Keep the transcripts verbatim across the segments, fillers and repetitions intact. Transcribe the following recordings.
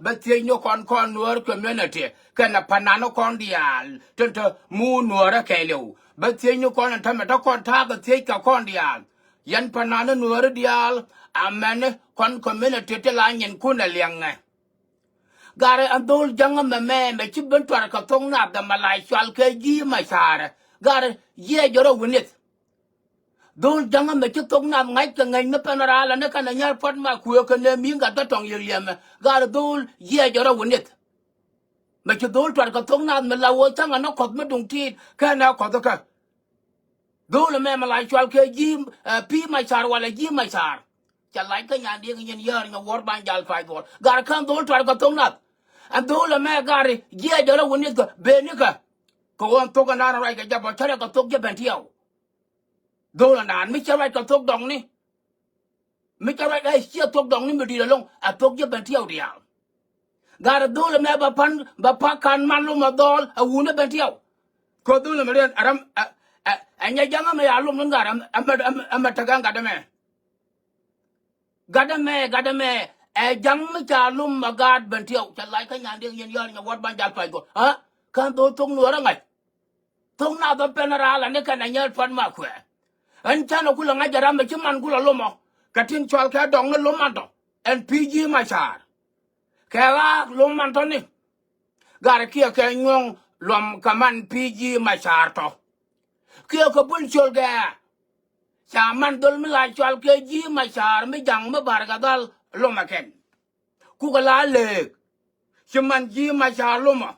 Bä thiec ni kɔn kɔn Nuäär community kɛnɛ panan kɔn diaal tin te mu Nuäärä kɛɛliw. Bä thiec ni kɔn ɛn tämɛ te kɔn ta̱a̱ kɛ thiec kɛ kɔn diaal. Yɛn panan Nuäärä diaal, amäni kɔn community ti la nyinkun ɛ liɛŋɛ. Garɛ ɛn dho̱o̱l jäŋä mɛmɛ mɛ ci ben tuar kɛ thok nath dɛ mɛ la cual kɛ ji̱ mɛ caarɛ. Garɛ jiɛ jɔrɛ wi̱nith. Dho̱o̱l jäŋä mɛ ci thok nath ŋa̱c kɛ ŋäc mi pɛn raal ɛn kɛn ɛ nyär puɔt ma kuëë kɛ nɛ mi̱i̱ŋ gat kä tɔŋ yek liɛmɛ. Garɛ dho̱o̱l jiɛ jɔrɛ wi̱nith. Mɛ ci dho̱o̱l tuar kɛ thok nath mɛ la wä cäŋ ɛn ɛ kɔth mi duŋ tiit kɛn ɛ kɔth kä. Dho̱o̱l ɛmɛ mɛ la cual kɛ ji̱, ɛ, pi̱i̱ ma car walɛ ji̱ ma car. Cɛ lac kä nyan diek nyin yäär nyɛ wuɔ̱r ban jal pac duɔl. Gar kän dho̱o̱l tuar kɛ thok nath. Ɛn dho̱o̱l ɛmɛ gar jiɛ jɔrɛ wi̱nith kɛ benikä. Kɛ ɣöö ɛn thok ɛnan ruac kɛ jɛ bä cärɛ kɛ thok jɛ ben tiɛw. Dho̱o̱l ɛnan mi cɛ ruac kɛ thok dɔŋni. Mi cɛ ruac ɛ ciɛ thok dɔŋni mi di̱i̱t ɛlɔ̱ŋ ɛ thok jɛ ben tiɛw diaal. Gat ɛ dho̱o̱l ɛmɛ bɛ pan bɛ pak kan man lom ɛ dhɔɔl ɛ wun ɛ ben tiɛw. Kɛ dho̱o̱l ɛmɛ riɛn ɛ ram ɛ, ɛ, ɛ nyɛ ja̱ŋ ɛmɛ ya lom nun gat ɛmɛ, ɛmɛ, ɛmɛ, ɛmɛ tekɛ gat ɛmɛ. Gat ɛmɛ, gat ɛmɛ, ɛ ja̱ŋ mi ca lom ɛ gaat ben tiɛw. Cɛ lac kä nyan diek nyin yäär nyɛ wuɔ̱r ban jal pac gɔ̱. Ɛ, kän dho̱o̱l thok Nuäärä ŋa̱c. Thok nath ɔ pɛn raal ani kɛn a nyɛɛl puɔ̱t ma kuɛ. Ɛn canɛ kulɛ ŋa̱c jɛ ram ɛ ci man kulɛ lomɔ. Kɛ tin cɔal kɛ dɔŋni lom man tɔ ɛn pi̱i̱ ji̱ ma caar. Kɛ ɣaak lom man tɔ ni. Gar kiɛ kɛ nyuɔ̱ŋ luɔm kɛ man pi̱i̱ ji̱ ma caar tɔ. Kiɛ kɛ bul col gɛɛ. Ca man dhol mi la cɔal kɛ ji̱ ma caar mi ja̱ŋ mi bar kɛ dhal lomɛ kɛn. Kukɛ la leek. Ci man ji̱ ma ca lomɔ.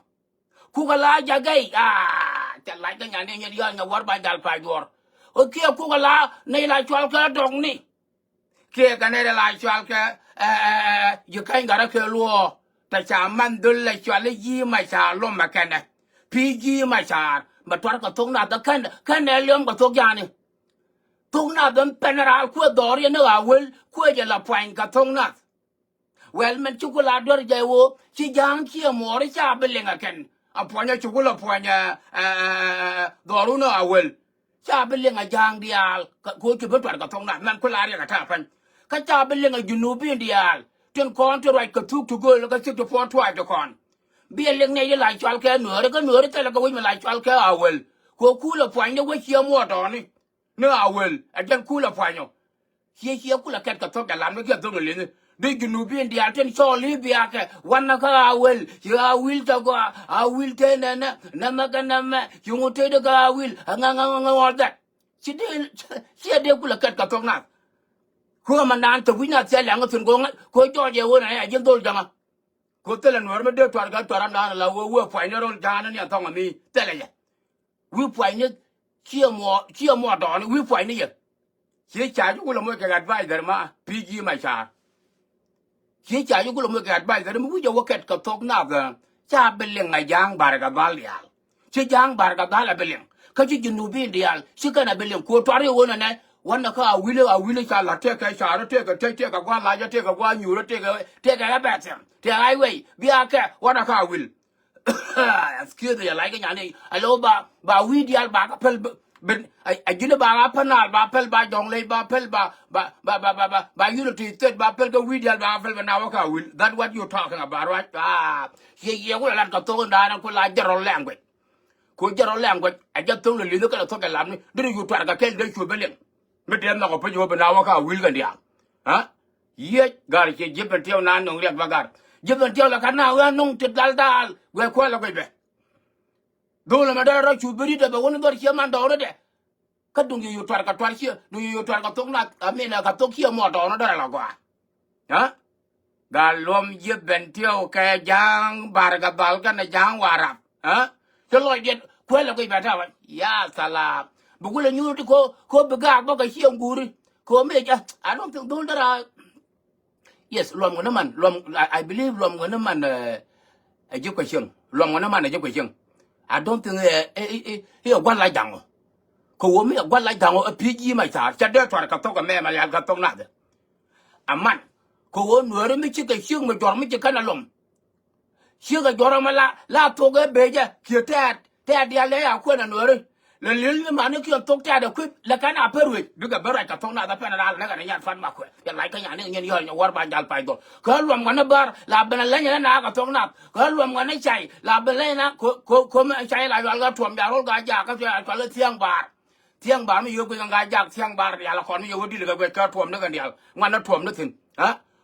Kukɛ la jakɛy. Aa, cɛ lac kä nyan ni nyɛt yɔ̱ɔ̱n nyɛ wäär ba jal pac duɔ̱ɔ̱r. Ɣöö kiɛ kukɛ la nɛy la cual kɛ dɔkni. Kiɛ kɛ nɛy la cual kɛ, ɛ, ɛ, ɛ, ji̱ käny gat rɔ kɛ luɔɔ. Tɛ ca man dhol la cual i̱ ji̱ ma ca lomɔ kɛnɛ. Pi̱i̱ ji̱ ma caar mɛ tuar kɛ thok nath kɛn, kɛn ɛ liɔm kɛ thok ja̱a̱ni. Thok nath ɛn pɛn raal kuɛ dhɔr yɛn ni ɣa̱ wel kuɛ jɛ la puany kɛ thok nath. Wɛl mɛn ci ku la duer jɛ wo ci ja̱a̱ŋ ciɛ muɔɔri ca bi liŋ ɛ kɛn. A puɔnyɛ ci ku la puɔnyɛ, ɛ, ɛ, ɛ, ɛ, dhɔrun ɛ a wel. Ca bi liŋ ɛ ja̱a̱ŋ diaal kɛ ko ci bi tuar kɛ thok nath mɛn ku la riɛk ɛ ta̱a̱ pɛn. Kä ca bi liŋ ɛ junubin diaal tin kɔn ti ruac kɛ thuk ti gööl kä thik ti puɔ̱n tuaac ti kɔn. Bi ɛ liŋ nɛy ti la cual kɛ nuääri kä nuääri thilɛ kɛ wec mi la cual kɛ a wel. Ko ku la puɔny ni wec ciɛ muɔɔr tɔɔni. Ni a wel ɛ jɛn ku la puɔnyɔ. Ciɛ ciɛ kulɛ kɛt kɛ thok jɛ lam ni kiɛ thok ni li̱ni. Di junubin diaal tin cɔɔl i̱ biakɛ wanɛ kä a wel ci a wil tɛ gɔaa a wil tɛ nɛnɛ nɛmɛ kɛ nɛmɛ ci ŋut tëëdɛ kɛ a wil. Ŋaŋaŋaŋaŋ ɔl dhɛt. Ci dee ciɛ dee kulɛ kɛt kɛ thok nath. Kuämɛ naan thok wi̱c nath thial liaŋä thun go̱o̱ŋä ko jɔɔc ɛ wen ɛ ji̱n dhol jaŋä. Ko thilɛ nuɛr mi dee tuar kɛ tuar anaan la wee wee pua̱nyni rol ja̱a̱n ni a thɔŋ ami thilɛ yɛ. Wi̱i̱ pua̱nyni ciɛ muɔ ciɛ muɔ dɔɔni wi̱i̱ pua̱nyni yɛ. Ciɛ ca ji̱ kulɛ moc kɛ advisor ma pi̱i̱ ji̱ ma ca̱a̱r. Ciɛ ca ji̱ kulɛ moc kɛ advisor mi wi̱c jɛ wä kɛt kɛ thok nath. Ca bi liŋ a ja̱a̱ŋ bar kɛ dhal diaal. Ci ja̱a̱ŋ bar kɛ dhal a bi liŋ kä ci junubin diaal ci kɛn a bi liŋ kuɔ tuar i̱ wä nɛnɛ. Wanɛ kä a wil a wil ca la̱t tëëkɛ ca̱a̱r tëëkɛ tëëk tëëkɛ gua̱a̱ lac tëëkɛ gua̱a̱ nyuur tëëkɛ tëëkɛ ɛ bɛth thiɛm tëëkɛ a iwei bia kɛ wanɛ kä a wil. Excuse me, like nyani. Alo ba ba wi̱i̱ diaal ba ka pɛl ben a ji̱n ba ka pɛn al ba pɛl ba jɔŋ ley ba pɛl ba ba ba ba ba ba unity state ba pɛl ka wi̱i̱ diaal ba ka pɛl ba na wä ka wil. That what you talking about, right? Ah, ye ye wula lat ka thok ndan ku la general language. Ko general language a jɛ thok le li̱th kɛ la thok kɛ lamni diri yu tuar ka kɛl de cu bɛ liŋ. Mi dee nhɔk a piny wä bi na wä ka wil kɛ diaal. Ha? Yiec gar ci ji̱ ben tiɛw na nöŋ riɛk ba gar. Ji̱ ben tiɛw la ka na wä nöŋ ti dal dal wɛ kuɛ la guic bɛ. Dhol ɛmɛ dɔ̱rɛ rɔ cu bi rit ɛ bɛ wä ni dhɔr ciɛ man dɔɔri dɛ. Kä duŋ yoyo tuar kɛ tuar ciɛ duŋ yoyo tuar kɛ thok nath amin ɛ kɛ thok ciɛ mɔ dɔɔri dɔ̱rɛ la gɔaa. Ha? Gal luɔm ji̱ ben tiɛw kɛ ja̱a̱ŋ bar kɛ dhal kɛnɛ ja̱a̱ŋ warap. Ha? Ci lɔcdiɛn kuɛl ɛ guic bɛ tɛwä. Ya salam. Bi kulɛ nyuur ti ko ko bi gaak bä kɛ ciɛ ŋuuri. Ko mi jɛ a dɔ̱ŋ thiŋ dhol dära. Yes, luɔm ŋäni man luɔm. I, I believe luɔm ŋäni man ɛ ji̱ kuɛ cieŋ. Luɔm ŋäni man ɛ ji̱ kuɛ cieŋ. I don't think ɛ ɛ ɛ ɛ gua̱l la ja̱ŋɔ. Kɛ wä mi ɛ gua̱l la ja̱ŋɔ ɛ pi̱i̱ ji̱ ma ca̱a̱r cɛ dee tuar kɛ thok ɛ mɛmɛ lial kɛ thok nath. Aman kɛ ɣöö nuääri mi cikɛ ciek mi jɔr mi ci kɛn a lom. Ciek a jɔr ɛmɛ la la thok ɛ becɛ kiɛ tɛɛt tɛɛt diaal lɛ a kuɛn a nuääri. Lɛ li̱l ni mani kiɛn thok tɛ̈t ɛ kui̱p lɛ kɛn a pär wec bikɛ ben ruac kɛ thok nath a pɛn ral nɛ kɛn a nyat Fat Makuɛ. Yɛ lac kä nyan ni nyɛn yɔl nyɛ wär ba jal pay dhɔl. Kä luɔm kɛn ni bär la ben a leny ni na kɛ thok nath. Kä luɔm kɛn ni cay la ben leny na ko ko ko mɛ cay la yual kɛ tuɔm ja rol ka jak kä cual thiäŋ bar. Thiäŋ bar mi yio̱w guic kɛ ŋa̱c jak thiäŋ bar diaal kɔn mi yio̱w wä dil kɛ guic kä tuɔm ni kɛn diaal ŋuan ni tuɔm ni thi̱n.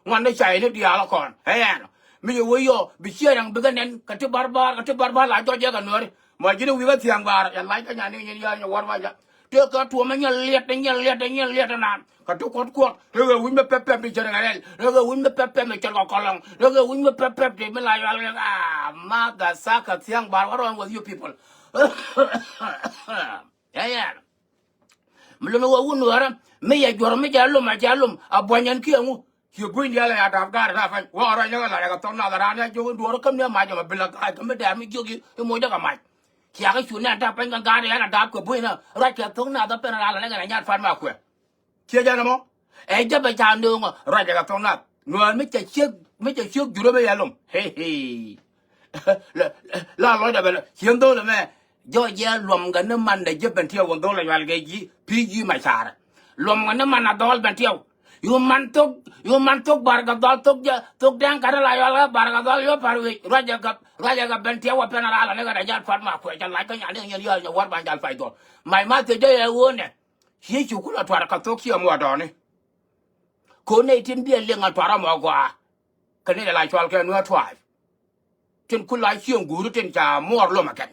Ŋuan ni cay ni diaal kɔn ɛ yɛn mi yio̱w wä yɔ bi ciɛ rɛŋ bikɛ nɛn kɛ ti bar bar kɛ ti bar bar la jɔc jɛ kɛ nuääri. Mɔ ji̱n wi̱i̱ kä thiäŋ bar yɛ lac kä nyan ni nyin yɔl nyɛ wär ba jal. Tëë kɛ tuɔm ni nyɛ liɛt ni nyɛ liɛt ni nyɛ liɛt ni naan kɛ ti kuɔt kuɔt rɛ ɣöö wi̱c mi pɛp pɛp ti cɛ rɛ rɛl rɛ ɣöö wi̱c mi pɛp pɛp ti cɛ kɛ kɔlɔŋ rɛ ɣöö wi̱c mi pɛp pɛp ti mi la yual kɛ a ma the sack kɛ thiäŋ bar what wrong with you people. Ɛ yɛn. Mi luni wä wun wärä mi yɛ juɔr mi jɛ lum a jɛ lum a buɔ̱ny ɛn kiɛ ŋu. Ciɛ buny diaal ɛ a dap gaat ɛ ta pany wä ɣä ruac ni kɛ lac ɛ kɛ thɔn nath ɛ raan ni a jiök in duɔ̱ɔ̱r kä mi a mac ɛmɛ bi la gaat kä mi dɛɛr mi jiök i̱ moc dɛ kɛ mac. Ciakä cu nɛn ta pany kɛ gaat ɛ ɛn a dap kɛ buny na ruac kɛ thɔn nath ɛ pɛn ɛ raan lɛ ni kɛ nɛ nyat Fat Makuɛ. Ciɛ jɛn ɛmɔ ɛ jɛ bɛ ca nööŋä ruacɛ kɛ thok nath nuäär mi cɛ ciek mi cɛ ciek jurä mi yɛ lom. Hei. La lɔcdɛ bɛ lɔ cien dho̱l ɛmɛ. Jɔc jɛ luɔm kɛ ni man dɛ jɛ ben tiɛw kɛ dho̱l ɛ yual kɛ ji̱ pi̱i̱ ji̱ ma carɛ. Luɔm kɛ ni man a dhɔl ben tiɛw. Yu man thok yu man thok bar kɛ dhɔl thok jɛ thok dɛŋ kat la yual kɛ bar kɛ dhɔl yɔ par wec ruacɛ kɛ ruacɛ kɛ ben tiɛw ɛ pɛn a ral ɛ ni kɛ dɛ jal Fat Makuɛ jɛ lac kä nyan ni nyɛn yɔl nyɛ wär ban jal pay dhɔl. Mac ma thiec jɛ yɛ ɣöö nɛ. Ci cu kulɛ tuar kɛ thok ciɛ muɔdɔni. Ko̱n nɛy tin bi ɛ liŋ a tuar amɔ gɔaa. Kɛ ni dɛ la cual kɛ nuɛ tuac. Tin kula cieŋ guuri tin ca muɔɔr lom ɛ kɛn.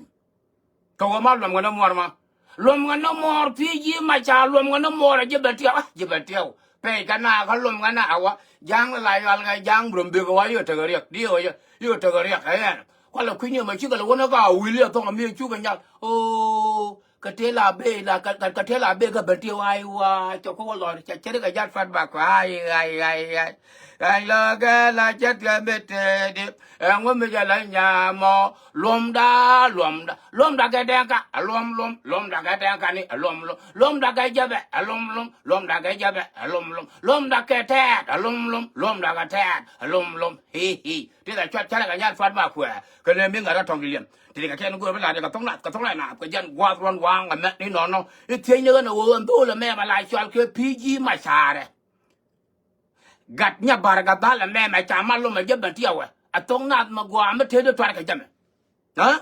Kɛ wä ma luɔm ŋä ni muɔɔr ma luɔm ŋä ni muɔɔr pi̱i̱ ji̱ ma ca luɔm ŋä ni muɔɔr ɛ ji̱ bɛ tiɛw a ji̱ bɛ tiɛw. Pɛy kɛ na kä luɔm ŋä na a wä ja̱a̱ŋ la yual ŋä ja̱a̱ŋ burom bek ɛ wä yio̱ tekɛ riɛk di ɛ wä yio̱ tekɛ riɛk ɛ yɛn. Kualɛ kui̱ ni mɛ cikɛ lɛ wä ni ka a wi̱l yɛ thɔŋ ɛ mi cukɛ nyal. Oo. Kɛ tëë la bee la kɛ tëë la bee kɛ ben ti wai wai cɛ kɔ wä lɔr cɛ cɛ ri kɛ jat Fat Makuɛ ai ai ai ai. Ai lɔ kɛ la cɛ tiɛ mi tëë di. Ɛŋu mi jɛ la nyamɔ luɔmda luɔmda luɔmda kɛ dɛŋka a luɔm luɔm luɔmda kɛ dɛŋka ni a luɔm luɔm luɔmda kɛ jɛbɛ a luɔm luɔm luɔmda kɛ jɛbɛ a luɔm luɔm luɔmda kɛ tɛɛt a luɔm luɔm luɔmda kɛ tɛɛt a luɔm luɔm. Hi hi. Ti la cuat cɛ ri kɛ jat Fat Makuɛ kɛ lɛ mi ŋa̱t a tɔŋ di liɛm. Ti kɛ kɛn go̱o̱r bi la kɛ thok nath kɛ thok nath kɛ jɛn gua̱a̱th ruɔ̱n wa̱a̱ŋ ɛmɛ ni nɔnɔ. I̱ thiec ni ɣän ɛ ɣöö ɛn dho̱o̱l ɛmɛ mɛ la cual kɛ pi̱i̱ ji̱ ma ca̱rɛ. Gat nyɛ bar kɛ dhal ɛmɛ mɛ ca mal lom ɛ jɛ ben tiɛwɛ ɛ thok nath mɛ gua̱a̱ mi tëëd i̱ tuar kɛ jɛmɛ. Aa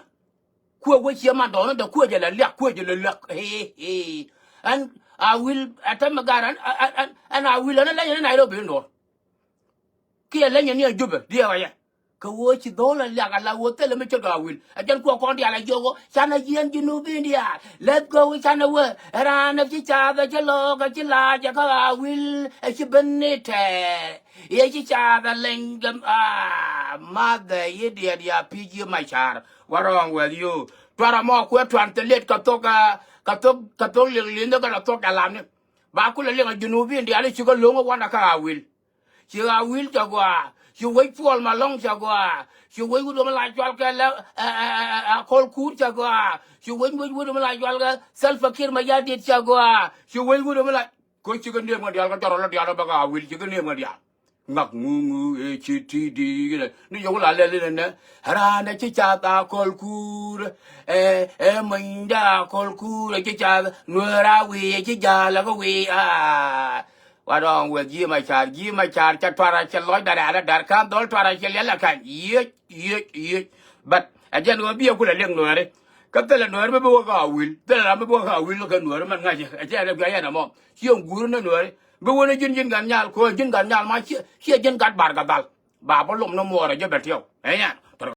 kuɛ wä ciɛ man dɔɔni dɛ kuɛ jɛ lɛ liak kuɛ jɛ lɛ liak. Ɛn a wi̱l ɛ tɛmɛ gar ɛn a wi̱l ɛn ɛ lɛny ɛn a Nairobi in duɔ̱ɔ̱r. Kiɛ leny ni a Jubɛ diɛɛk a yɛ. Kɛ ɣöö ci dho̱o̱l a liak a la ɣöö thilɛ mi ce̱tkɛ a wi̱l. Ɛ jɛn kuɔ kɔn diaal a jiök ɣöö canɛ jiɛn Junubin diaal. Let's go canɛ wee. Ɛ raan ɛ ci cath ɛ ci lɔɔk ɛ ci lac ɛ kä a wi̱l ɛ ci ben ni tɛɛr. Yɛ ci cath ɛ leny gɛm a mathɛ yi diɛt ya pi̱i̱c yi ma ca̱r. What wrong with you? Tuar ɛmɔ kuɛ tuan thiliet kɛ thok kɛ thok kɛ thok liŋ li̱n kɛ thok kɛ lamni. Ba kulɛ liŋ a Junubin diaal i̱ cikɛ lo̱ŋ ɛ wanɛ kä a wi̱l. Ci a wi̱l cɛ gɔaa. Ci wec Puɔl Malɔŋ cɛ gɔaa. Ci wec wut mi la cual kɛ lɛ ɛ ɛ ɛ ɛ Kɔl Kuur cɛ gɔaa. Ci wec wec wut mi la cual kɛ Salva Kiir Mayardit cɛ gɔaa. Ci wec wut mi la ko cikɛ niem ŋa diaal kä jɔrɔ lɔ diaal bä ka wi̱l cikɛ niem ŋa diaal. Ŋak ŋu ŋu ëë ci ti di ni yɔk la lɛl inɛ. Raan ɛ ci cath a Kɔl Kuur ɛ ɛ monyda a Kɔl Kuur ɛ ci cath nueer a wi̱i̱ ɛ ci jaal ɛ kä wi̱i̱ a. Wa dɔŋ weth ji̱ ma car ji̱ ma car ca tuara cɛ lɔc bɛ rɛ̈ɛ̈r adar ka̱n dhɔl tuara cɛ liɛl akan yiec yiec yiec. But a jɛn ɣöö bi a kulɛ liɛŋ nuääri. Kä thilɛ nuääri mi bi wä kä a wi̱l thilɛ ram mi bi wä kä a wi̱l kä nuääri mɛn ŋa̱c a cɛ rɛ guiac ɛn ɛmɔ. Ciɛ ŋuuri ni nuääri bi wä ni ji̱n ji̱n gat nyal kɛ ɣöö ji̱n gat nyal ma ciɛ ji̱n gat bar kɛ dhal. Ba bä lom ni muɔɔr a jɛ bɛ tiɛw ɛ nyɛn.